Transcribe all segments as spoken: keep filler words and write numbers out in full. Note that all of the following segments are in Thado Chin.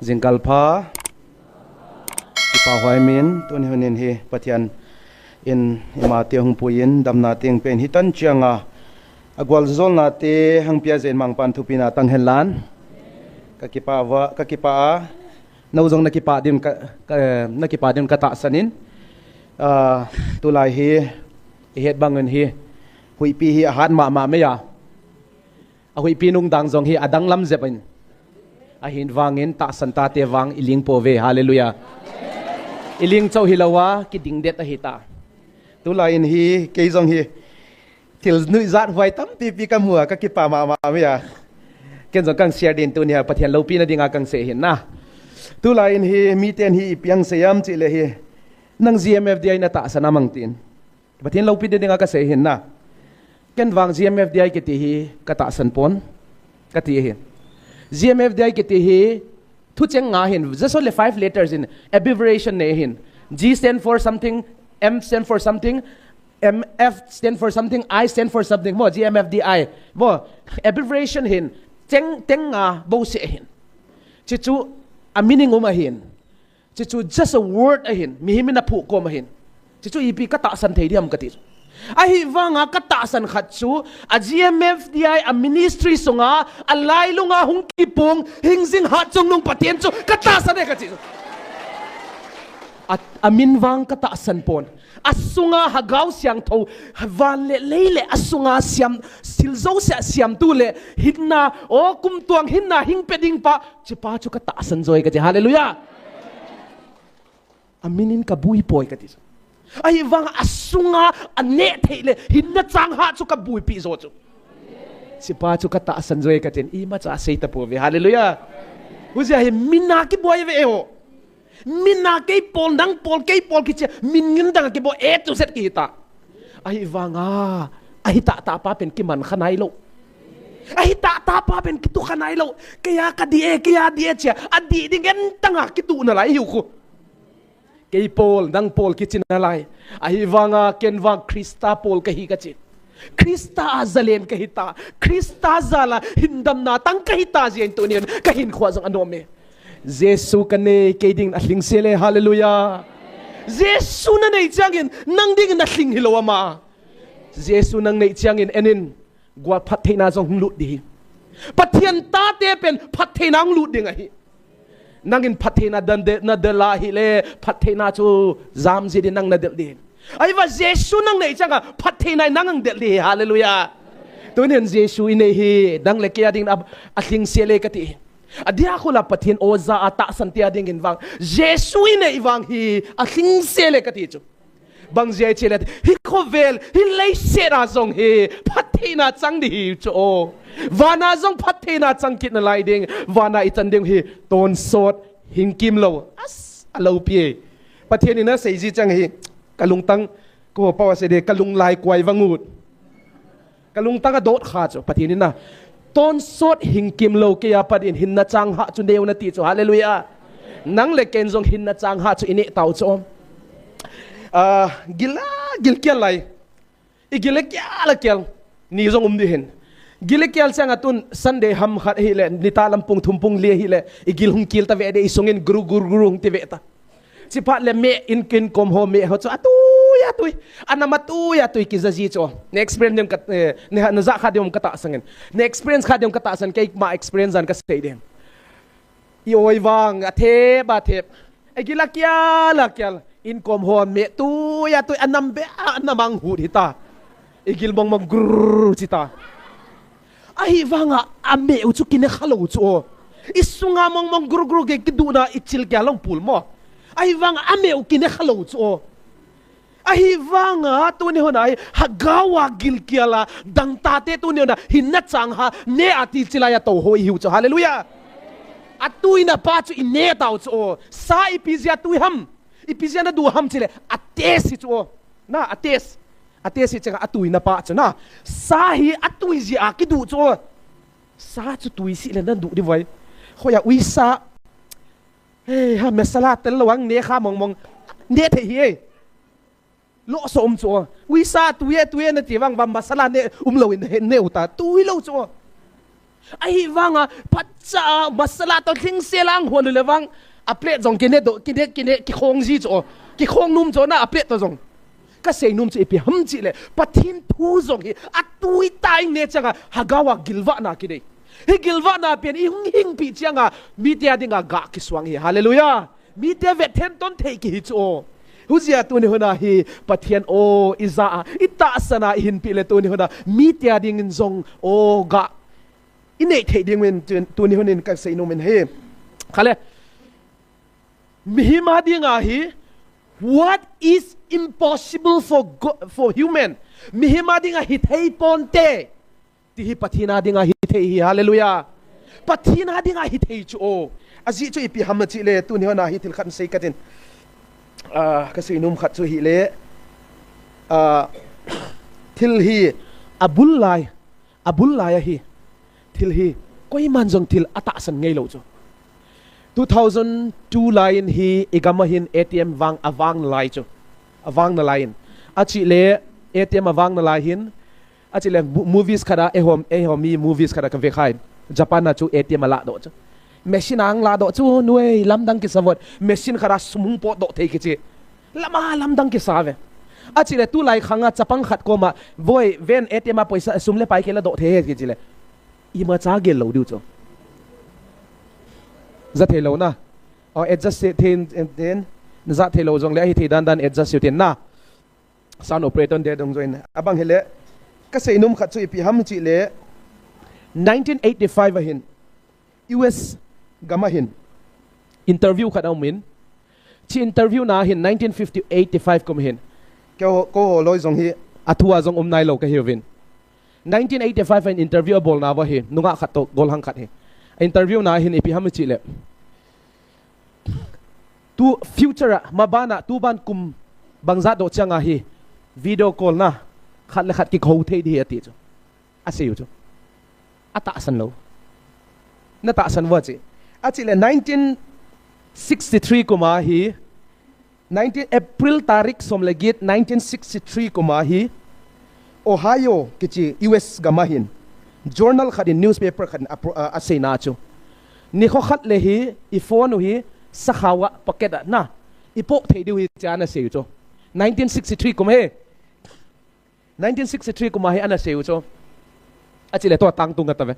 Jingkal pha. Kipa huai min, tuni hun in hi Pathian in ima te hung pui in damna teng pen hi tan chiang a, a gual zolna te hang pia zen mang pan thupina tang hen lan. Ka kipa va, ka kipa a, no jong na kipa din ka, ka, na kipa din ka tahsan in. Ah, tulai hi, i het bang in hi, huipi hi a hat mama mai a. A huipi nung dang jong hi a danglam jep in. Ahin vangin tahsan tate vang i ling po ve. Hallelujah. I ling chau hi lo a, kiding det ahi ta. Tulai in hi, kei jong hi, thil nuijat huai tampi pi ka mu a, ka kipa mama mai a. Ken jong kang share din tuni a, Pathian loupina dinga kang sei hin na. Tulai in hi, miten hi i piang sei am chih le hi. Nang G M F D I na tahsan a mang tin. Pathian loupina dinga ka sei hin na. Ken vang G M F D I kiti hi ka tahsan pon. Ka ti hi. G M F D I kiti hi thucheng nga hin. Just only five letters in abbreviation nei hin. G stand for something, M stand for something, M F stand for something, I stand for something. Mo, G M F D I. Mo, abbreviation hin. Cheng, cheng nga bou se hin. Chuchu a meaning um ahin. Chuchu just a word ahin, mihem in a phukom ahin. Chuchu ipi ka tahsan thei diam ka ti. Ahivanga ka tahsan khat chu, a G M F D I a ministry sunga, a lailunga hung kipung, hingjing hatchungnung Pathian chu, ka tahsan e ka ti. A, a min vang ka tahsan pon. A sunga Hagau Siangthou, van le lei le a sunga siam, thil jouse a siamtu le, hinna, o kumtuang hinna, hing pe ding pa, Chupa chu ka tahsan joi ka ti. Hallelujah. A min in ka bui poi ka ti. Ahivanga a sunga a neh thei le hinna chang ha chu ka buipi jo chu. Chupa chu ka tahsan joi ka tin. Imacha sei ta po ve. Hallelujah. Hujia hi min a kiboi ve e ho. Min a kei pol, nang pol, kei pol kiche. Min ngin dang kiboi e tu set ki ta. Ahivanga, ahi tahtah pa pen kiman kha nai lo. Ahi tahtah pa pen kitu kha nai lo. Kei a ka di e, kei a di e chia. A di ding en tanga kitu na lai hiu khu. Kei pol, nang pol kichi na lai. Ahivanga, ken vang Krista pol ka hi ka chi. Krista a zalen ka hi ta. Krista zala hindamna tang ka hi ta jeng tu nin ka hin khua jong a nom e. Jesu ka nei kei ding a hling se le, hallelujah. Jesu na nei chiangin nang ding na hling hi lo ama. Jesu nang nei chiangin enin gual phattheina jong hung lut di hi. Pathian tate pen phattheina hung lut ding ahi. Nangin phattheina dan de, na del a hi le phattheina chu jam ji di nang na del di. Ahiva Jesu nang nei changa phattheina nang ang del di hi. Hallelujah. Tunin Jesu i nei hi nang le kei a ding a, a hling se le ka ti hi. A dia khula Pathian oja a tahsan tia dingin vang. Jesu i nei vang hi a hling se le ka ti chu. Bang jia i chi le hi khovel, hi leiset a jong hi phattheina chang di hi chu o. Vana jong phattheina chang kit na lai ding, vana i chan ding hi tonsot hing kim lo. As, a lo pi e. Pathian in a sei ji chang hi ka lungtang ko pa wa se de ka lunglai kuai vangut. Ka lungtang a dot kha chu, Pathian in a. Tonsot hing kim lo kei a pat in hinna chang ha chu neu na ti chu. Hallelujah. Nang le ken jong hinna chang ha chu i neh tau chu. Ah, gila, gil kial lai. I gil kial a kial. Ni jong um di hin. Gil kial chang a tun Sunday ham khat hi le, nita lampung thumpung le hi le, i gil hung kil ta ve de i sungin guru, guru, guru hung ti ve ta. Chiphat le me in kin kom ho me ho chu atui atui. Anam atui atui kijaji chu. Ne experience dem ka, eh, ne ha, na ja kha dem ka tahsan in. Ne experience kha dem ka tahsan kei ma experience an ka sei dem. I oi vang a thep a thep. E gila kial a kial. In kom ho me tui atui anam be anam ang hut hita. I gil mong mong grrr chi ta. Ahivanga a meu chu kine kha lo chu o. I sunga mong mong gru gru ge kiduhna i chil kia long pul mo. Ahivanga a meu kine kha lo chu o. Ahivanga tuni hona hi Hagau a gil kial a dang tate tuni hona hinna chang ha ne a ti chilai a to ho i hiu chu. Hallelujah. A tuina pa chu i ne tau chu o. Sa i pi zia tui ham. Ipi jia na duh ham chile, a test hi chu o. Na, a test. A test hi changa a tuina pa chu na. Sa hi a tui jia a kiduh chu o. Sa chu tui si le na duh di voi. Khoya uisa. Hey, ha masala tel lo ang ne kha mong mong. Ne thei hi e. Lo so um chu o. Uisa tui e, tui e na ti vang va masala ne um lo in he ne uta. Tui lo chu o. Ahivanga phatcha a masala toh lhingsel a ahon le vang, a plate jong kine doh, kine, kine, kikhong ji chu. Kikhong nom chu na a plate toh jong. Kasei nom chu ipi ham tile, Pathen thu jong hi atui tah in ne changa Haggai a gilvahna kinei. Hi gilvahna pen ihung hingpeh changa mite a dinga gah kisuang hi. Hallelujah. Mite vetthei ton thei kihi chu. Hijeh a tuni hun a hi Pathen o, ija a, itahsan a ihinpeh le tuni hun a mite a dingin jong o gah inei thei dingin tun-, tuni hun in kasei nom in hi. Khale. Mihem a dinga hi, what is impossible for God, for human. Mihem a dinga hithei ponte. Ti hi Pathen a dinga hithei hi, hallelujah. Pathen a dinga hithei chu o. Ajeh chu ipi ham tile, tuni hun a hi thil khat sei katin. Ah, kasei nom khat chu hile. Ah, thil hi abul lai. Abul lai ahi. Thil hi, koiman jong thil atahsan ngai lou chu. Two thousand two lai in hi, igam a hin A T M vang, avang nalai chu. Avang nalai in. Achile, A T M avang nalai hin. Achile, bu-, movies khat a, eihom, eihom mi movies khat a kave khai. Japan a chu A T M aladoh chu. Machine a aladoh chu, nuai, lamdang kisa vot. Machine khat a sum hung potdoh thei kichi. Lama lamdang kisa ve. Achile tulai khanga chapang khat koma, "Voi, ven A T M a poisa sum le pai kei ladoh thei e," kichi le. Imacha gel lou diu chu. Ja thei lou na. O, adjust thei, thei, thei. Ja thei lou jongle, ahithei dan dan adjust u tin na. Sound operator de dong join. Abang hile, kasei nom khat chu ipi ham tile, nineteen eighty-five a hin, U S gam a hin interview khat aum in, chi interview na hin nineteen fifty, eighty-five kum hin. Keiho, keiho loi jong hi, athu a jong um nailou kahiuvin. Nineteen eighty-five a hin interview abolna uva hi, nungah khat toh, golhang khat hi. Interview na hin ipi ham tile. Tu future a, maban a, tuban kum bangzat doh chang a hi, video call na, khat le khat kikou thei ding ahi ati chu. Asei u chu. Atahsan lou. Natahsan uva chi. Achile nineteen sixty-three kum a hi, nineteen April tarik som le get nineteen sixty-three kum a hi, Ohio kichi U S gam a hin, journal khat in, newspaper khat in a pro-, a, aseina chu. Nikho khat le hi, i phone u hi, sakhao a pocket a na, ipoh thei diu ahi tia anasei u chu. Nineteen sixty-three kum hi. Nineteen sixty-three kum a hi anasei u chu. Achile tua tangtung atave.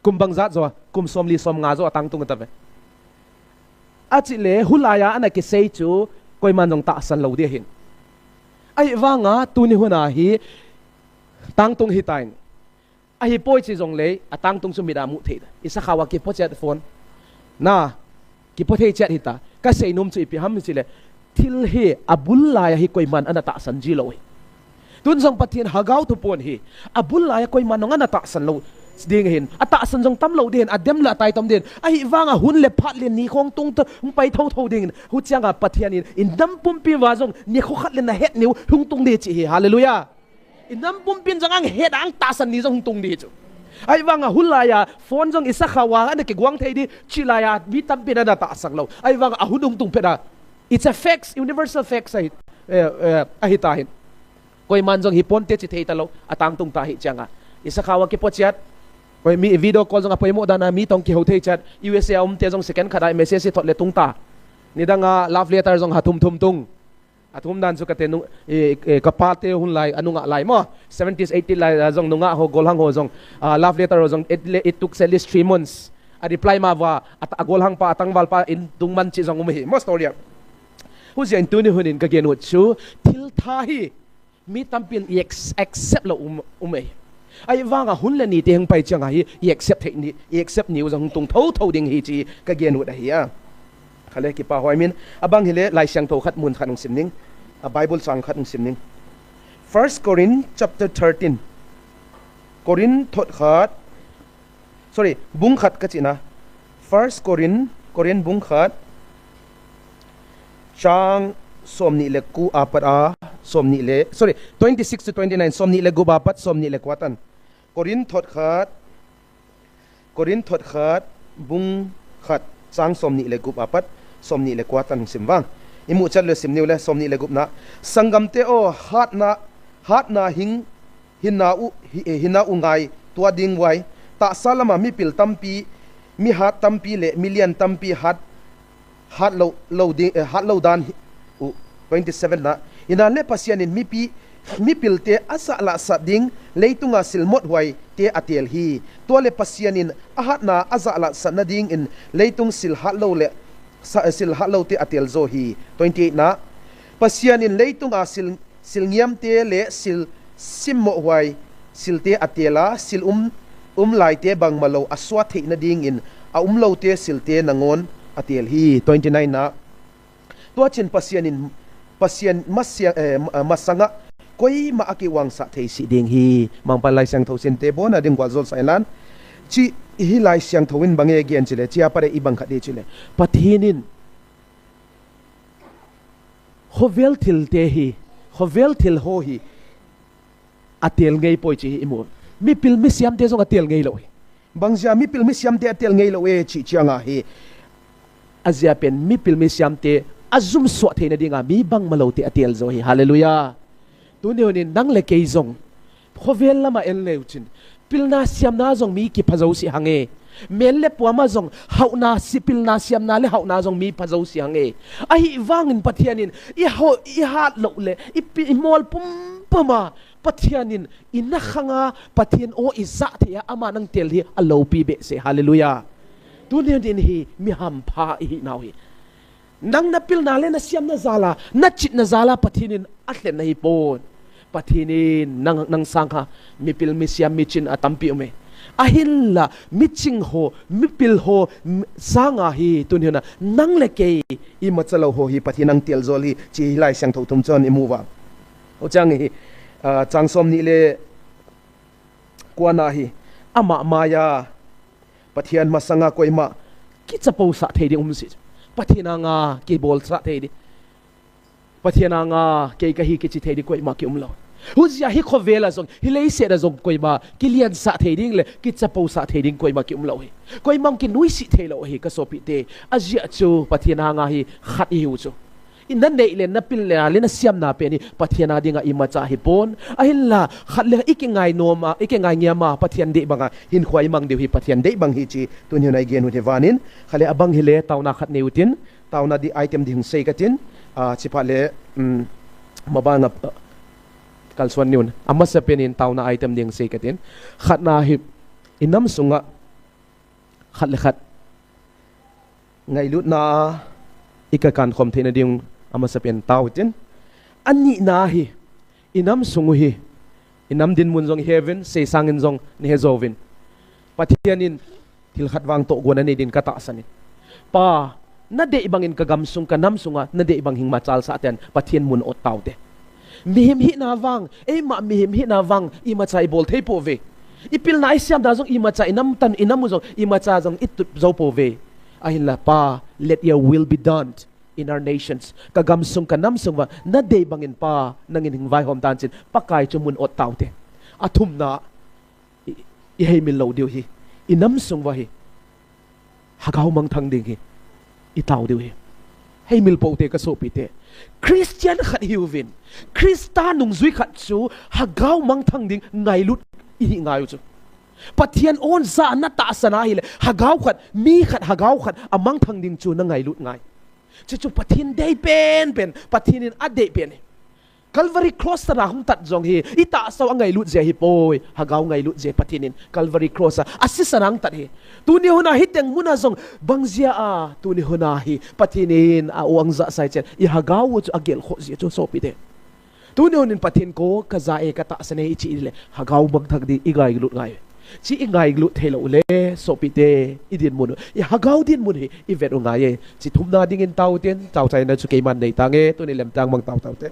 Kum bangzat jo, kum somli somnga jo atangtung atave. Achile, hulai a ana kisei chu, koiman jong tahsan lou ding ahin. Ahivanga, tuni hun a hi, tangtung hitan. Ahipoi chi jongle, atangtung chu mit a mu thei ta. I sakhao a kipoh chet phone. Na, kipoh thei chet hita. Kasei nom chu ipi ham tile. Thil hi abul lai a hi koiman ana tahsan ji lou hi. Tun jong Pathen Haggai thuphon hi abul lai a koiman jong ana tahsan lou ding ahin. Atahsan jong tam lou ding ahin, adem le ataitom ding ahin. Ahivanga hun le phat le ni khong tung ta hung pai thotho ding ahin. Huchang a Pathen in, i nam pumpi uva jong nikho khat le nahet ni u hung tung ding chi hi. Hallelujah. I nam pumpin jong ahet a atahsan ni jong hung tung ding chu. Ahivanga hulai a phone jong i sakhao a ana kiguang thei ding, chulai a mi tampin ana tahsan lou. Ahivanga ahung tung pet a. It's a facts, universal facts ahi, eh, eh, ahi tahin. Koiman jong hi ponte chi thei talou, atangtung ta hi chang a. I sakhao a kipoh chet. Koi mi video call jong apoimo dan a mi toh kihou thei chet. U S A a umte jong second khat a message ithot le tung ta. Nidang a love letter jong ha thum thum tung. Athum dan chu kate nung, eh, eh, kapate hun lai, anungah lai mo. Seventies, eighties lai, ah, jong nungah ho, golhang ho jong, ah, love letter ho jong, it le-, it took at least three months. A reply ma uva, at-, agolhang pa, atangval pa, in tung man chi jong um hi. Mo story a. Hujeh in tuni hun in kagel u chu, thil thah hi, mi tampin i ex-, accept lou um, um e. Ahivanga hun le ni te hung pai chang a hi, i accept thei ni, i accept ni u jong hung tung thotho ding hi chi kagel u ahi a. Khale kipa hoi min, abang hile Laisiangthou khat mun khat hung sim ning, a Bible chang khat hung sim ning. First Corinth chapter thirteen. Corinth thot khat, sorry, bung khat kachi na. First Corinth, Corinth bung khat, chang somni le ko apat a, somni le, sorry, twenty-six to twenty-nine, somni le gup apat, somni le ko atan. Corinth thot khat, Corinth thot khat, bung khat, chang somni le gup apat, somni le ko atan hung sim vang. Imu chet le sim niu le, somni le gup na. Sanggamte o, hatna, hatna hing, hinna u, hi, eh, hinna u ngai tua ding uva, tahsa lama mipil tampi, mihat tampi le milian tampi hat, hat lo, lo ding, eh, hat lo dan hi, u, twenty-seven na. Ina le Pasian in mipi, mipilte azahlahsat ding leitunga sil mothuai te atel hi. Tua le Pasian in ahatna azahlahsat nading in leitung sil hat lo le, sa, sil hat lo te atel zo hi. Twenty-eight na. Pasian in leitunga sil, sil ngiam te le sil sim mothuai sil te atel a, sil um, um lai te bangmalo asuat theih nading in a um lo te sil te nangawn atel hi. Twenty-nine na. Tua chin Pasian in, Pasian masiang, eh, ma-, masanga koima akivangsa thei si ding hi. Mangpan Lai Siangtho sin te bon a ding gual zol sa ilan. Chi hi Lai Siangtho in bang e gen chile, chia pare i bang khat di chile. Pathian in khovel thil te hi, khovel thil ho hi atel ngei poi chi hi imu. Mipil misiam te zong atel ngei lo hi. Bangzia mipil misiam te atel ngei lo e chi chianga hi. Azia pen mipil misiam te azum suah theina dinga mi bangmalo te atel zo hi. Hallelujah. Tuni hun in nang le kei zong khovel lama en leu chin, pilna siamna zong mi kipha zo si hang e. Mel le puama zong hauhna si, pilna siamna le hauhna zong mi pha zo si hang e. Ahivangin Pathian in i ho, i hat lo le i pi, i mol pumpuma Pathian in i na khanga Pathian aw i zah thei a ama nang tel hi a lopi behseh. Hallelujah. Tuni hun in hi mi hampha i hi nau hi. Nang na pilna le na siamna zala, na chitna zala Pathian in a thlen na hi pon. Pathian in nang, nang sang kha mipil misiam michin a tampi um e. Ahinla miching ho, mipil ho, m-, sanga hi tuni hun a nang le kei imacha lo ho hi Pathian nang tel zol hi chi hi Lai Siangtho thum chon imu vang. Ho chang hi, ah, chang som ni le kua na hi ama maya Pathian masanga koima kichapo sah thei ding um si. Pathian anga kibol sah thei ding. Pathian anga kei ka hi kichi thei ding koima ki um lo. Huzia hi khovela zong, hi leiset a zong koima kilian sah thei ding le kichapo sah thei ding koima ki um lo hi. Koima ki nuisih thei lo hi ka sopite. Azia chu Pathian anga hi khat i hiu chu. I na neih le na pilna le na siamna pen hi Pathian a dinga imacha hi pon. Ahinla khat le i kingai noma, i kingai ngiama Pathian deih banga hinkho i mang diu hi Pathian deih bang hi chi tuni hun a i gen u hi vanin. Khat le abang hi le tauna khat nei utin, tauna di item ding sei katin, ah, chipha le, um, mabanga, ah, kalsuan niun. Amasa pen in tauna item ding sei katin. Khatna hi i nam sunga khat le khat ngailutna i ka kan khom theina ding amasa pen tau tin. Anihna hi i nam sung u hi, i nam dinmun zong i he uvin, seisangin zong ni he zo uvin. Pathian in thil khat vang toh guan a nei din ka tahsan in. Pa, na deih bangin ka gam sung, ka nam sunga na deih bang hing machal sah ten Pathian mun ot taute. Mihem hihna vang, eima mihem hihna vang imacha i bol thei po ve. I pilna i siamna zong imacha i nam tan, i nam u zong imacha zong i tup zo po ve. Ahinla Pa, let your will be done in our nations. Ka gam sung, ka nam sung uva na deih bangin Pa, nangin hing vaihom tan chin, Pakai chu mun ot taute. A thumna, i, i heimil lo diu hi, i nam sung uva hi Hagau mangthang ding hi i tau diu hi. Heimil pote ka sopite. Christian khat hi uvin, Krista nungjui khat chu Hagau mangthang ding ngailut i hi ngai u chu. Pathian aw in zah na tahsan a hile, Hagau khat, mi khat, Hagau khat a mangthang ding chu na ngailut ngai. Chuchu Pathian deih pen pen, Pathian in a deih pen hi. Calvary Cross tana hung tat zong hi, i tahsa u a ngailut zia hi poi, Hagau ngailut zia Pathian in Calvary Cross a, a sisan a hung tat hi. Tuni hun a hi teng mun a zong bang zia a, tuni hun a hi Pathian in a aw in zah sai chen, i Hagau u chu a gelkhoh zia chu sopite. Tuni hun in Pathian ko ka za e ka tahsan e i chi le, Hagau mangthang ding i ngailut ngai. Chi i ngailut thei lo le, sopite, i dinmun u, i Hagau dinmun hi i vet u ngai e. Chi thumna dingin tau tin, tau chaina chu keiman nei tange, tuni lemtang mang tau tau te.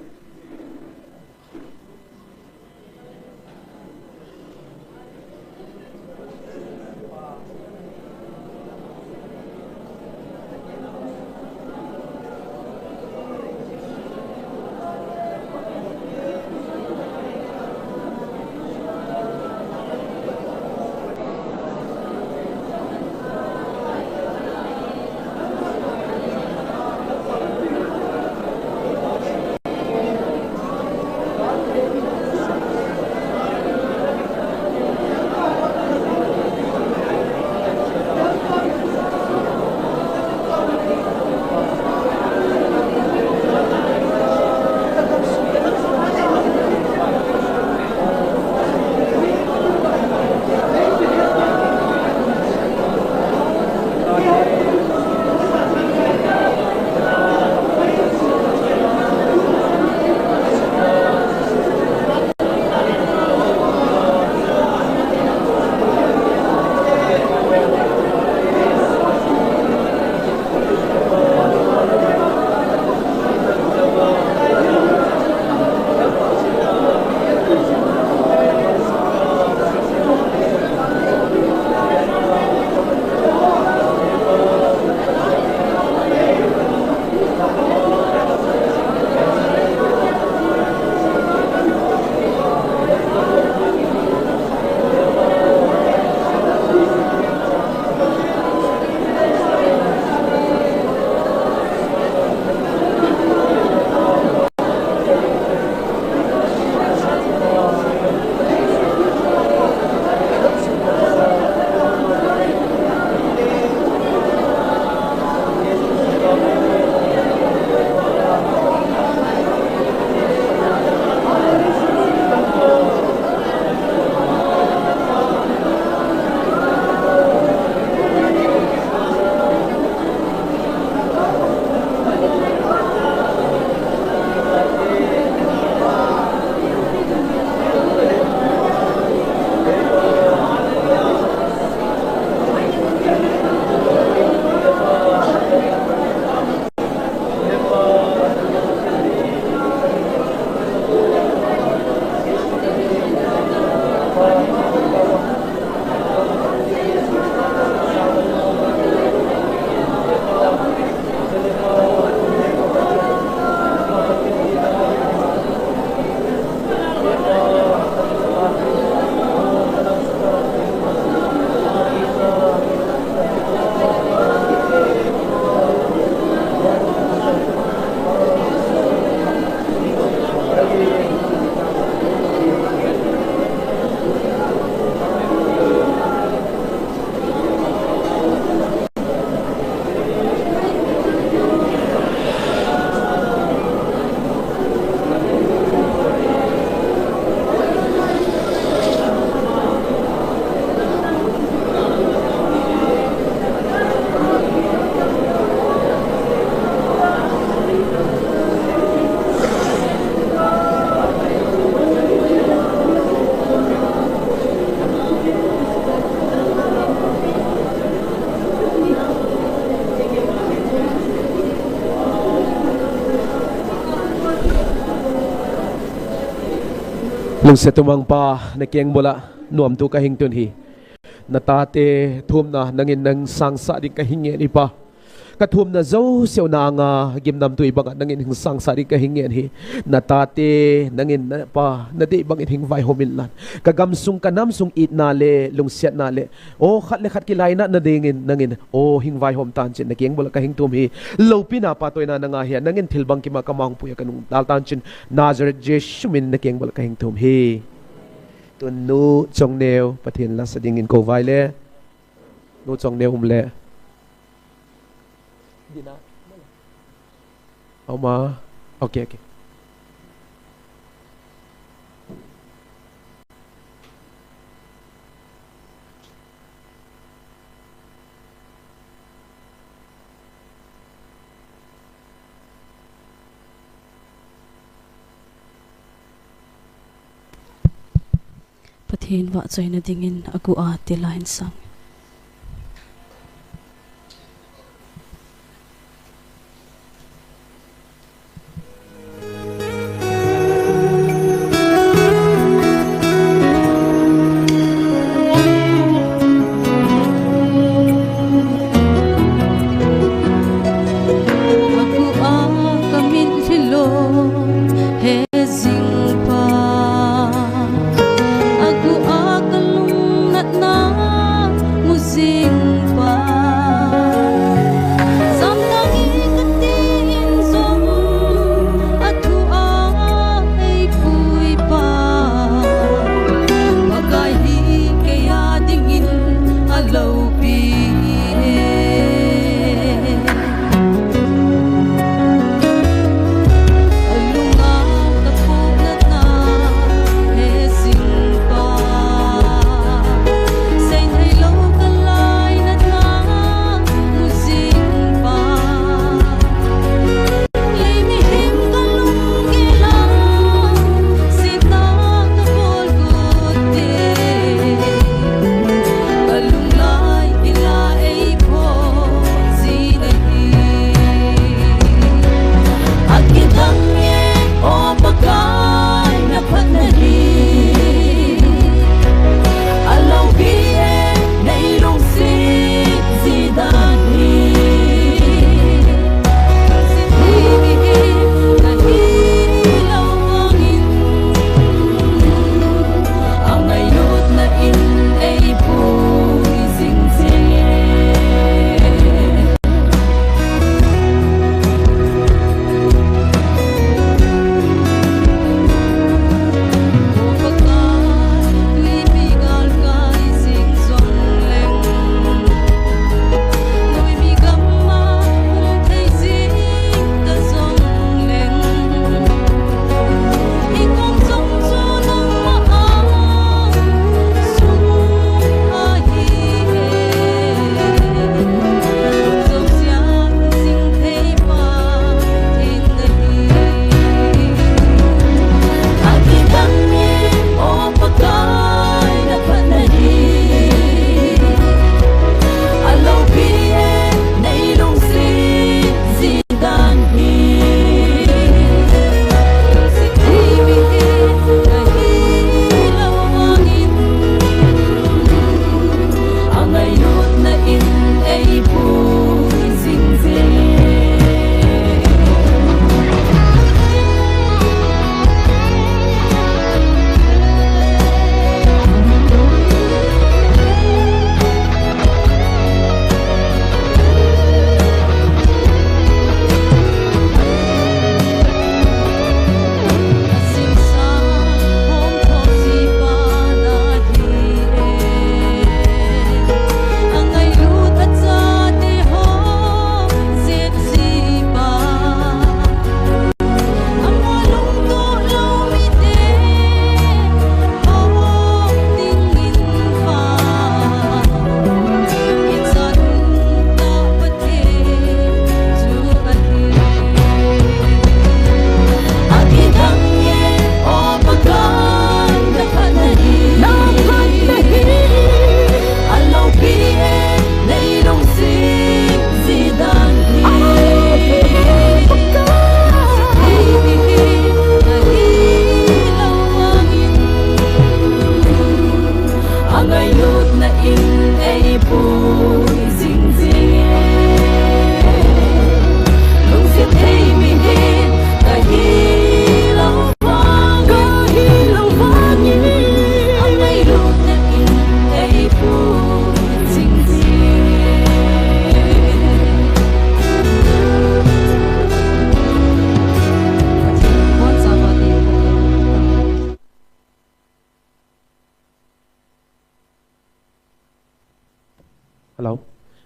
Lungset umang Pa, na keng bula nuam tu ka hing tun hi. Na tate thumna nangin nang sangsah ding ka hing ngen hi Pa. Ka thumna jouse u na anga gimnamtui banga nangin hing sangsah ding ka hing ngen hi. Na tate nangin na Pa na dei bangin hing vaihom in lan, ka gamsung ka namsung itna le lungsiatna le, o, khat le khat kilainatna dingin nangin, o, hing vaihom tan chin na keng bula ka hing thum hi. Loupina patoina na nga hia nangin thil bangkima ka mang puia ka nung dal tan chin, Nazareth Jesu min na keng bula ka hing thum hi. Tun Nu Chongneo, Pathen la sa dingin kou vai le. Nu Chongneo um le. Dina. Oma. Okay, okay. Pathen vahchoina dingin agu a tila hin sang. Agu a ka mitlhi lo he jing pa, agu a ka lungnatna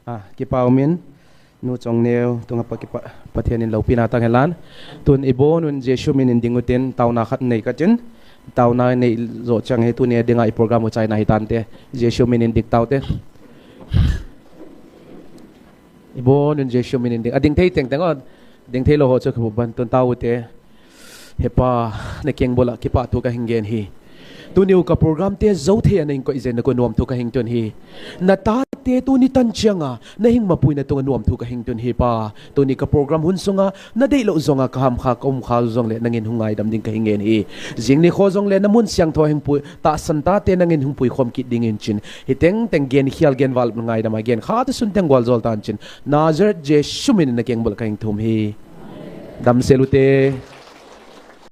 Ah, kipa umin, Nu Chongneo, tunga pa kipa, Pathen in loupina tang hen lang. Tun ibon un Jesu min in ding utin, taona khat nei katin, taona nei jo chang hi tuni dinga i program u chaina hitante, Jesu min in ding taute. Ibon un Jesu min in ding, ading thei teng teng o, ding thei lou ho chu kibu ban tun taute. He Pa, na keng bula kipa thu kahin gen hi. Tuni u ka program te jou thei a na hin koi jeng na kon nuam thu kahin tun hi. Na tate tuni tan chianga, na hin mapui na tunga nuam thu kahin tun hi Pa. Tuni ka program hun sunga, na deilou jonga ka ham kha ka um kha jongle nangin hung ngaidam ding kahin gen hi. Jing ni kho jongle na mun siangthou hin pui, tahsan tate nangin hung pui khom kit ding in chin. Hi teng teng gen khial gen val ngaidam a gen kha te sun teng gwal jol tan chin. Nazareth Jesu min in na keng bula kahin thum hi. Damsel ute.